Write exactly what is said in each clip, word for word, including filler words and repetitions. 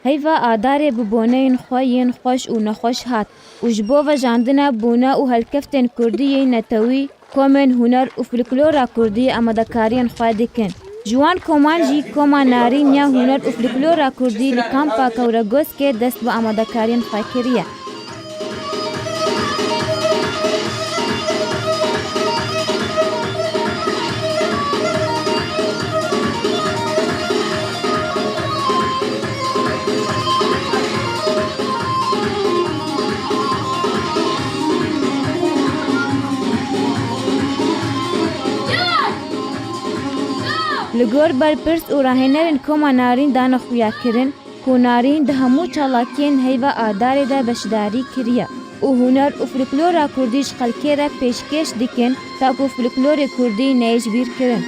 Heyva Adarê bi boneyên xwe yên xweş û nexweş hat û ji bo vejandina bûne û helkeftên kurdî yên netewî, komên huner û folklora kurdî amadekariyên xwe dikin. Ji wan koman jî Koma Narîn ya Huner û Folklora Kurdî li Kampa Kewregoskê dest bi amadekariyên xwe kiriye. Li gor berpirs û rahênerên Koma Narîn dane xuyakirin ku Narîn di hemû çalakiyên heyva Adarê de beşdarî kiriye û huner û folklora kurdî ji xelkê re pêşkêş dikin, ta ku folklorê kurdî neyê ji bîr kirin.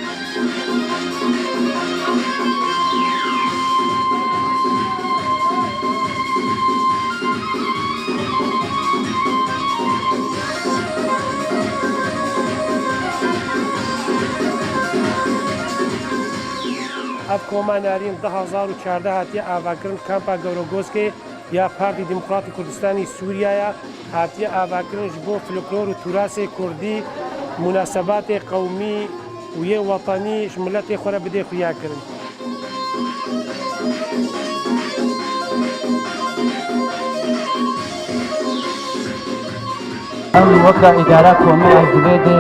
Ev Koma Narîn du hezar û çardeh hatiye avakirin, Kampa Gewregoskê ya Partî Demokratî Kurdistanî Sûriye ya, hatiye avakirin ji bo folklor û turasê kurdî, munasebatê qewmî û yê wetanî ji miletê xwe re bidê xuyakirin. Em weke îdara komê ez divê dê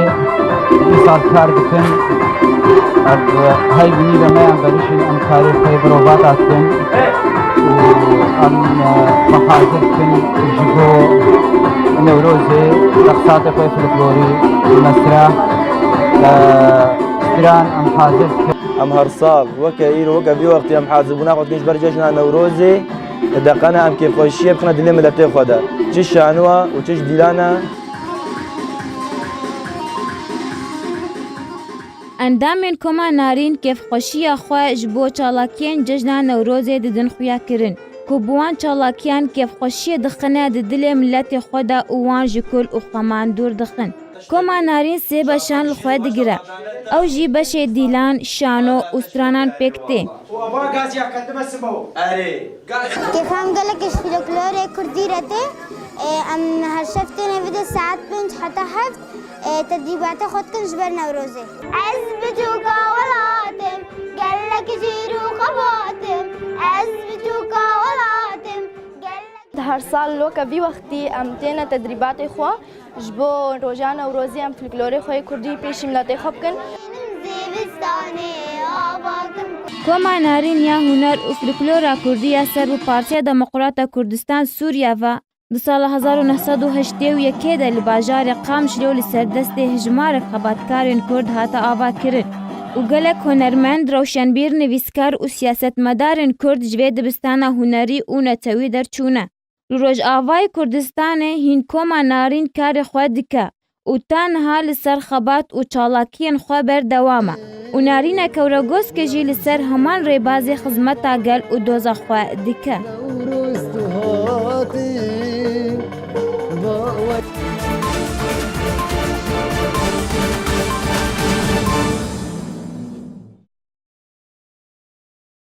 îsal kar dikin. Ev hey binî ve me em verişin em karê xwe birova datin û em, e, xwe hazir dikin ji bo Newrozê, reqsatê xwe folklorî, mesra, e, stran em hazir dikin. Em her sal weke îro, weke vî wextî em hazir bûna xwe dikin ji ber cejna Newrozê. Deqena em kêfxweşiyê bixine dilê miletê xwe de. Çi şanoa û çi ji dîlan e. Endamên Koma Narîn kêfxweşiya xwe ji bo çalakiyên cejna Newrozê didin xuyakirin, ku bi wan çalakiyan kêfxweşiyê dixine di dilê miletê xwe de û wan ji kul û xeman dûr dixin. Koma Narîn sê beşan li xwe digire. Ew jî beşê dîlan, şano û stranan pêk tê. Erê. Kêfa em gelek ji folklorê kurdî re tê. Em her şev têne vê de saet pênc heta heft, e, tedrîbatê xwe dikin ji ber Newrozê. Ez bi coka welat im, gelek jêr û xebat im. Ez bi coka welat im, gelek Di her sal weke vî wextî em têne tedrîbatê xwe. Ji bo roja Newrozê em folklorê xwe yê kurdî pêşî miletê xwe bikin. Koma Narîn ya Huner û Folklora Kurdî ya ser bi Partiya Demokrata Kurdistan Sûriye ve di sala hezar û neh sed û heştê û yekê de li bajarê Qamişlo li ser destê hejmarek xebatkarên Kurd hate avakirin û gelek hunermend, rewşenbîr, nivîskar û siyasetmedarên Kurd ji vê dibistana hunerî û netewî derçûne. Li Rojavayê Kurdistanê hîn Koma Narîn karê xwe dike û ta niha li ser xebat û çalakiyên xwe berdewam e û Narîna Kewregoskê jî li ser heman rêbazê xizmeta gel û doza xwe dike.